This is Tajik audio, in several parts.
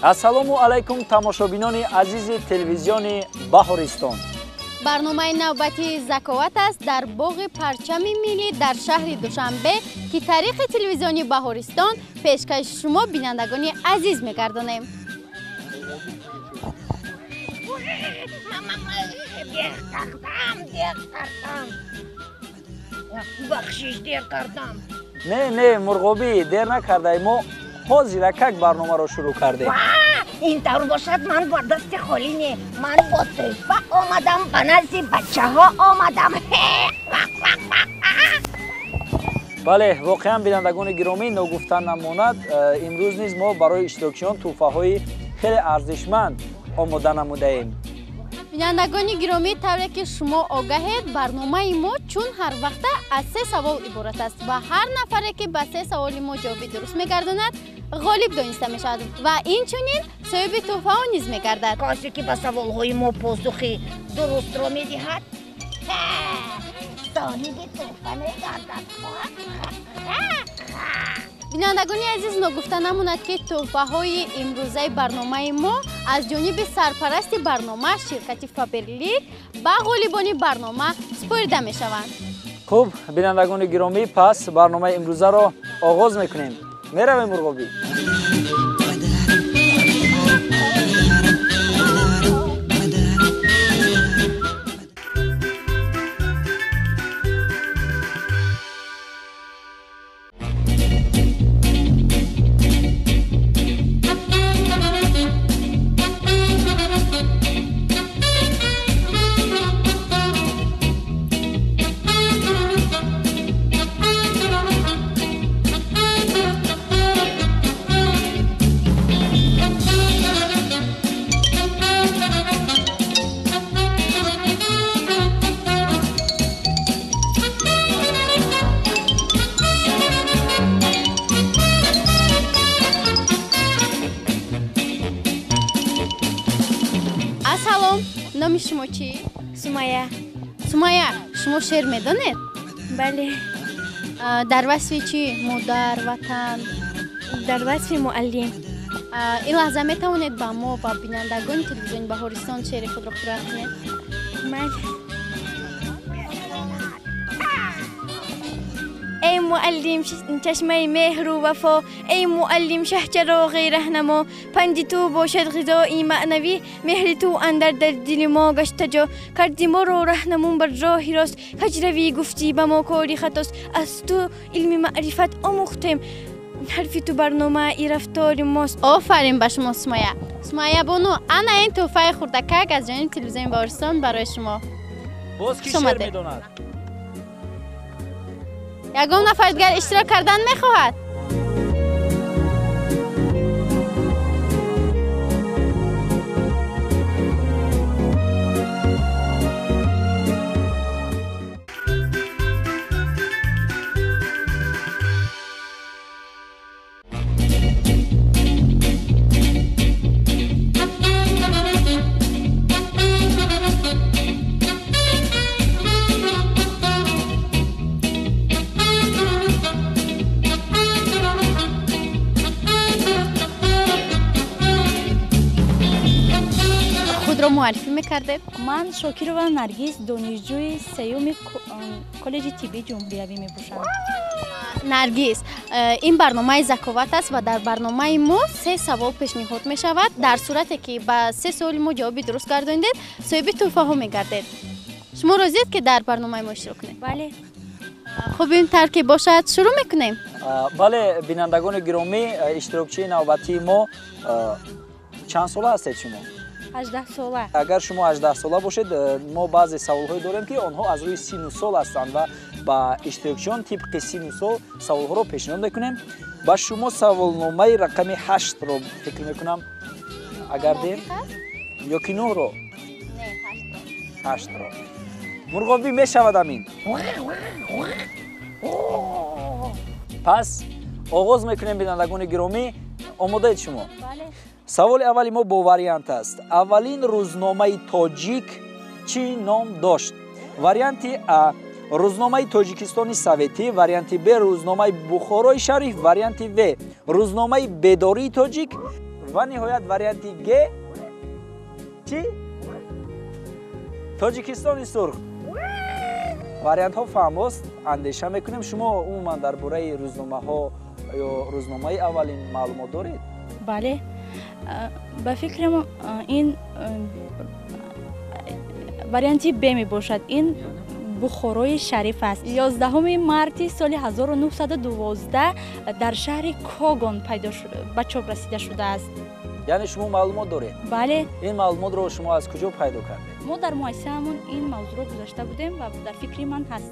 Ассалому алайкум тамошобинони азизи телевизиони Баҳористон. Барномаи навбатии Заковат аст дар боғи парчами миллӣ дар шаҳри Душанбе, ки тариқи телевизиони Баҳористон пешкаши шумо бинандагони азиз мегардонем. Дер кардам, бахшиш, дер кардам. Не, не, мурғобӣ, дер накардай, мо ҳозиракак барномаро шурӯъ кардем. Ин тавр бошад, ман бо дасти холӣ не, ман бо тӯҳфа омадам, ба назди бачаҳо омадам. Бале, воқеан, бинандагони гиромӣ, ногуфта намонад, имрӯз низ мо барои иштирокчиён тӯҳфаҳои хеле арзишманд омода намудаем. Бинандагони гиромӣ, тавре ки шумо огаҳед, барномаи мо чун ҳар вақта аз се савол иборат аст ва ҳар нафаре ки ба се саволи мо ҷавоби дуруст мегардонад, ғолиб дониста мешавад ва инчунин соҳиби тӯҳфаҳо низ мегардад. Касе ки ба саволҳои мо посухи дурустро медиҳад, соҳиби тӯҳфа мегардад. Бинандагони азиз, ногуфта намонад, ки тӯҳфаҳои имрӯзаи барномаи мо аз ҷониби сарпарасти барнома, ширкати Фаберлик, ба ғолибони барнома супорида мешаванд. Хуб, бинандагони гиромӣ, пас барномаи имрӯзаро оғоз мекунем. Меравем, мурғобӣ. Номи шумо чӣ? Сумая. Сумая, шумо шеър медонед? Бале. Дар васфи чӣ? Модар, ватан? Дар васфи муаллим. Ин лаҳза метавонед ба мо ва бинандагони телевизиони Баҳористон шеъри худро қироат кунед? Бале. Эй муаллим, чашмаи меҳру вафо, эй муаллим, шаҳчароғи раҳнамо, панди ту бошад ғизои маънавӣ, меҳри ту андар дар дили мо гашта ҷо, карди моро раҳнамун бар роҳи рост, каҷравӣ гуфтӣ ба мо кори хатост, аз ту илми маърифат омӯхтем, ҳарфи ту барномаи рафтори мост. Офарин ба шумо, Сумая. Сумая бону, ана ин тӯҳфаи хурдакак аз ҷониби телевизиони Баҳористон барои шумо. Боз ки шеър медонад? Ягон нафар дигар иштирок кардан мехоҳад? Муаррифӣ мекардед? Ман Шокирова Наргиз, донишҷӯи сеюми коллеҷи тиббии ҷумҳуриявӣ мебошам. Наргиз, ин барномаи Заковат аст ва дар барномаи мо се савол пешниҳод мешавад. Дар сурате ки ба се саволи мо ҷавоби дуруст гардонидед, соҳиби тӯҳфаҳо мегардед. Шумо розиед, ки дар барномаи мо иштирок кунед? Бале. Хуб, ин тавр ки бошад, шурӯъ мекунем. Бале, бинандагони гиромӣ, иштирокчии навбатии мо, чанд сола ҳастед шумо? 18 сола. Агар шумо 18 сола бошед, мо баъзе саволҳое дорем, ки онҳо аз рӯи сину сол ҳастанд ва ба иштирокчиён тибқи сину сол саволҳоро пешниҳод мекунем. Ба шумо саволномаи рақами 8-ро фикр мекунам, агар дем ё ки 9-ро? Не, 8-ро. 8-ро. Мурғобӣ, мешавад амин? Пас оғоз мекунем, бинандагони гиромӣ. Омодаед шумо? Бале. Саволи аввали мо бо вариант аст. Аввалин рӯзномаи тоҷик чӣ ном дошт? Варианти А рӯзномаи Тоҷикистони Советӣ, варианти Б рӯзномаи Бухорои Шариф, варианти В рӯзномаи Бедории Тоҷик, Ва ниҳоят варианти Г чӣ? Тоҷикистони сурх. Вариантҳо фаҳмост, андеша мекунем. Шумо умуман дар бораи рӯзномаҳо ё рӯзномаи аввалин маълумот доред? Бале, ба фикрам ин варианти Б мебошад. Ин Бухорои Шариф аст. 11 марти соли 1912 дар шаҳри Когон ба чоп расида шудааст. Яъне шумо маълумот доред? Бале. Ин маълумотро шумо аз куҷо пайдо кардед? Мо дар муассисаамон ин мавзӯъро гузашта будем ва дар фикри ман ҳаст.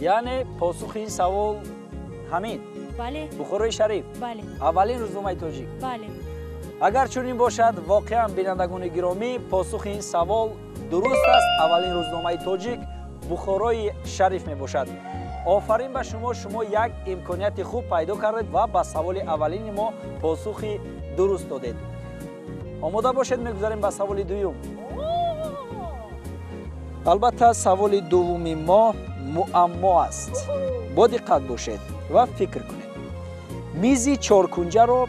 Яъне посухи ин савол ҳамин? Бале. Бухорои Шариф? Бале. Аввалин рӯзномаи тоҷик? Бале. Агар чунин бошад, воқеан бинандагони гиромӣ, посухи ин савол дуруст аст. Аввалин рӯзномаи тоҷик Бухорои Шариф мебошад. Офарин ба шумо, шумо як имконияти хуб пайдо кардед ва ба саволи аввалини мо посухи дуруст додед. Омода бошед, мегузарем ба саволи дуюм. Албатта саволи дуввуми мо муаммо аст. Бо диққат бошед ва фикр кунед. Мизи чоркунҷаро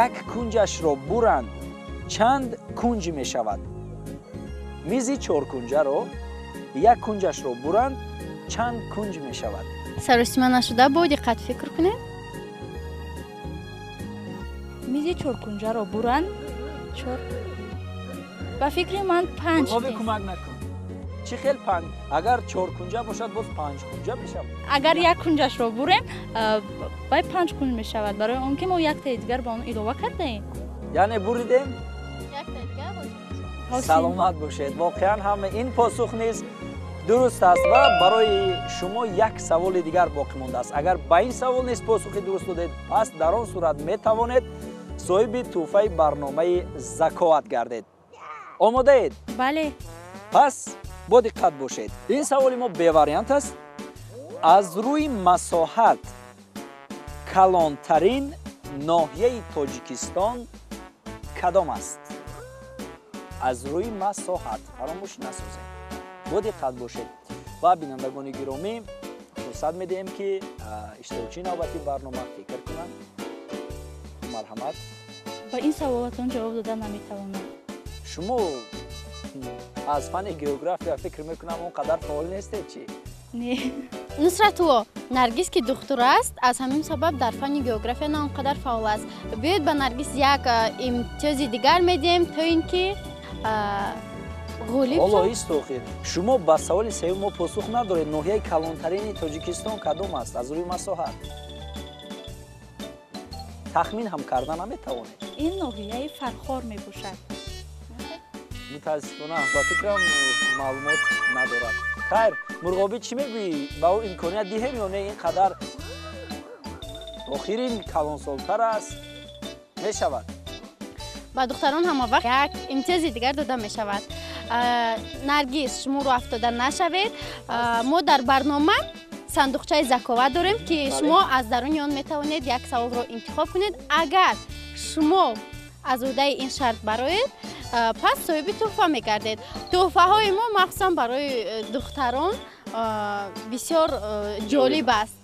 як кунҷашро буранд, чанд кунҷ мешавад? Мизи чоркунҷаро як кунҷашро буранд, чанд кунҷ мешавад? Саросима нашуда бо диққат фикр кунед. Мизи чоркунҷаро буранд, чор. Ба фикри ман панҷ. Оби кӯмак накун. Чӣ хел панҷ? Агар чоркунҷа бошад, боз панҷкунҷа мешавад. Агар як кунҷашро бурем, бай панҷ кунҷ мешавад, барои он ки мо яктаи дигар ба он илова кардаем. Яъне буридем? Яктаи дигар бошад. Саломат бошед. Воқеан ҳама ин посух низ дуруст аст ва барои шумо як саволи дигар боқӣ мондааст. Агар ба ин савол низ посухи дуруст додед, пас дар он сурат метавонед соҳиби тӯҳфаи барномаи Заковат гардед. Омодаед? Бале. Пас бо диққат бошед. Ин саволи мо бевариант аст. Аз рӯи масоҳат калонтарин ноҳияи Тоҷикистон кадом аст? Аз рӯи масоҳат, фаромӯш насозед. Бо диққат бошед. Ва бинандагони гиромӣ, фурсат медиҳем ки иштирокчии навбати барнома фикр кунанд. Марҳамат. Ба ин саволатон ҷавоб дода наметавонам. Шумо аз фани география фикр мекунам он қадар фаъол нестед, чӣ? Не. Нусратулло, Наргиз ки духтур аст, аз ҳамин сабаб дар фани география на он қадар фаъол аст. Биёед ба Наргиз як имтиёзи дигар медиҳем, то ин ки ғолиб ҳоло ист охир. Шумо ба саволи сеюм мо посух надоред. Ноҳияи калонтарини Тоҷикистон кадом аст аз рӯи масоҳат? Тахмин ҳам карда наметавонед. Ин ноҳияи Фархор мебошад. Мутаассифона, ба фикрам маълумот надорад. Хайр, Мурғобӣ, чӣ мегӯӣ? Ба ӯ имконият диҳем ё не? Ин қадар охирин калонсолтар аст, мешавад. Ба духтарон ҳама вақт як имтиёзи дигар дода мешавад. Наргиз, шумо рӯ афтода нашавед. Мо дар барнома сандуқчаи Заковат дорем, ки шумо аз даруни он метавонед як саволро интихоб кунед. Агар шумо аз уҳдаи ин шарт бароед, пас соҳиби тӯҳфа мегардед. Тӯҳфаҳои мо махсусан барои духтарон бисёр ҷолиб аст.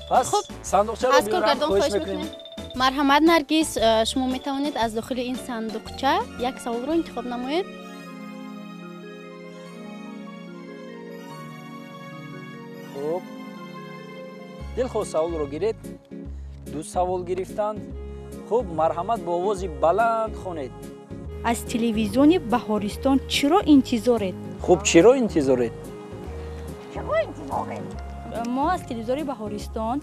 Пас сандуқчаро аз коргардон хоҳиш мекунем. Марҳамат, Наргиз, шумо метавонед аз дохили ин сандуқча як саволро интихоб намоед. Хуб, дилхоҳ саволро гиред. Ду савол гирифтанд. Хуб, марҳамат, бо овози баланд хонед. Аз телевизиони Баҳористон чиро интизоред? Хуб, чиро интизоред? Чиро интизоред? Мо аз телевизори Баҳористон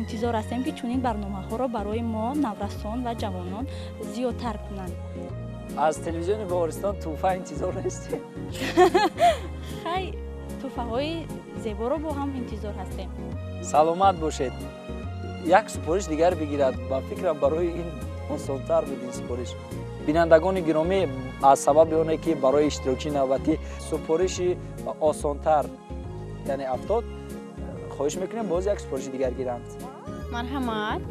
интизор ҳастем, ки чунин барномаҳоро барои мо наврасон ва ҷавонон зиёдтар кунанд. Аз телевизиони Баҳористон тӯҳфа интизор нестед? Хай, тӯҳфаҳои зеборо бо ҳам интизор ҳастем. Саломат бошед. Як супориш дигар бигирад. Ба фикрам барои ин осонтар буд ин супориш. Бинандагони гиромӣ, аз сабаби оне ки барои иштирокчии навбатӣ супориши осонтар, яъне афтод, хоҳиш мекунем боз як супориши дигар гиранд. Марҳамат.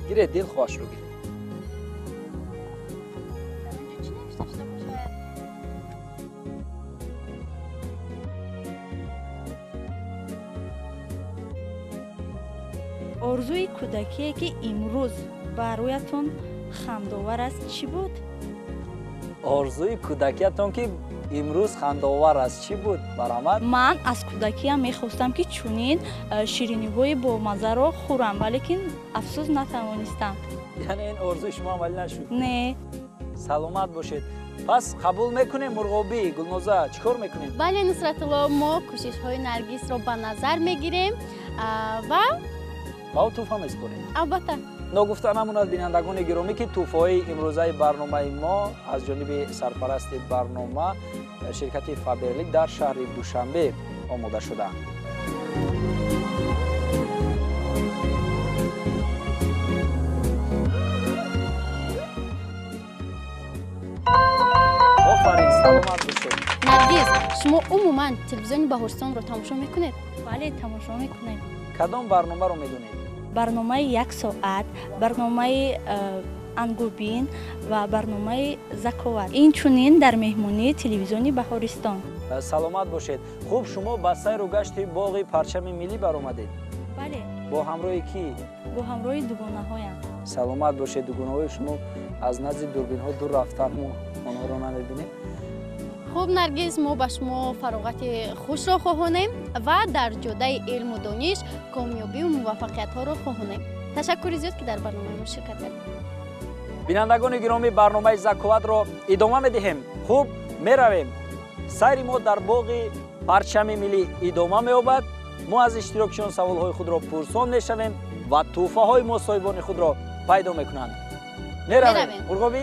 Гиред, дилхоҳашро гиред. Орзуи кӯдакие, ки имрӯз ба рӯятон хандовар аст чӣ буд? Орзуи кӯдакиятон ки имрӯз хандовар аст чӣ буд? Баромад. Ман аз кӯдакиам мехостам ки чунин шириниҳои бомаззаро хӯрам, валекин афсӯс натавонистам. Яъне ин орзуи шумо амалӣ нашуд? Не. Саломат бошед. Пас қабул мекунем мурғобӣ. Гулноза, чӣ кор мекунем? Бале, Нусратулло, мо кӯшишҳои Наргисро ба назар мегирем ва ба ӯ тӯҳфа месупорем. Албатта. Ногуфта намонад, бинандагони гиромӣ, ки тӯҳфаҳои имрӯзаи барномаи мо аз ҷониби сарпарасти барнома ширкати Фаберлик дар шаҳри Душанбе омода шудаанд. Офарин, саломат бошед. Наргиз, шумо умуман телевизиони Баҳористонро тамошо мекунед? Бале, тамошо мекунем. Кадом барномаро медонед? Барномаи як соат, барномаи ангубин ва барномаи заковат. Инчунин дар меҳмонии телевизиони Баҳористон. Саломат бошед. Хуб, шумо ба сайру гашти боғи парчами миллӣ баромадед? Бале. Бо ҳамроҳи кӣ? Бо ҳамроҳи дугонаҳоям. Саломат бошед. Дугонаҳои шумо аз назди дурбинҳо дур рафтан, мо онҳоро намебинем. Хуб, Наргиз, мо ба шумо фароғати хушро хоҳонем ва дар ҷодаи илму дониш комёбию муваффақиятҳоро хоҳонем. Ташаккури зиёд, ки дар барномаи мо ширкат кардед. Бинандагони гиромӣ, барномаи Заковатро идома медиҳем. Хуб, меравем. Сайри мо дар боғи парчами миллӣ идома меёбад. Мо аз иштирокчиён саволҳои худро пурсон мешавем ва тӯҳфаҳои мо соҳибони худро пайдо мекунанд. Меравем, мурғобӣ.